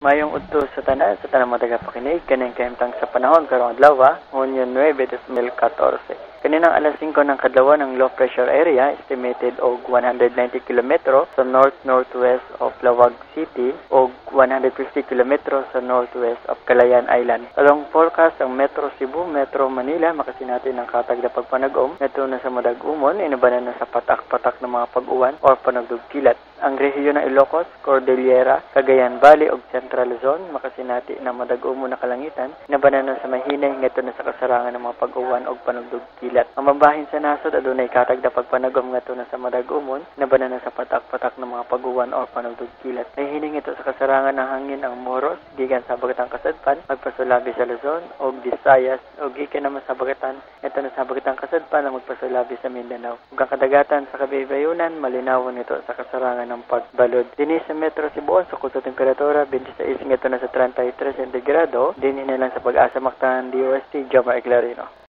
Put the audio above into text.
Maayong udto sa tanan mga tagapakinig, kaning kahimtang sa panahon karong adlaw, Hunyo 9, 2014. Kaninang alas 5 ng kadlawan, ang low pressure area estimated og 190 kilometro sa north-northwest of Laoag City og 150 kilometro sa northwest of Calayan Island. Along forecast, ang Metro Cebu, Metro Manila makasinati ng katag na pagpanag-om ngadto na sa madag-umon, inubanan na sa patak-patak ng mga pag-uwan or panugdog kilat. Ang rehiyon ng Ilocos, Cordillera, Cagayan Valley ug Central Luzon makasinati ng madag-umon na kalangitan, inubanan na sa mahinay ngadto na sa kasarangan ng mga pag-uwan og panugdog kilat. Ang mabahin sa nasod adunay katag na pagpanag-om ngadto na sa madag-umon, inubanan na sa patak-patak ng mga pag-uwan or panugdog kilat. Mahihinay ngadto sa kasarangan ng hangin ang Moros gikan sa habagatang kasadpan magpasulabi sa Luzon ug Visayas ug gikan naman sa habagatan ngadto na sa habagatang kasadpan ang magpasulabi sa Mindanao. Ug ang kadagatan sa kabaybayunan malinawon nito sa kasarangan ng pagbalod. Dinhi sa Metro Cebu, sukod sa temperatura 26 ngadto na sa 33 sentigrado. Dinhi na lang sa Pag-asa Mactan, DOST, Jomar Eclarino.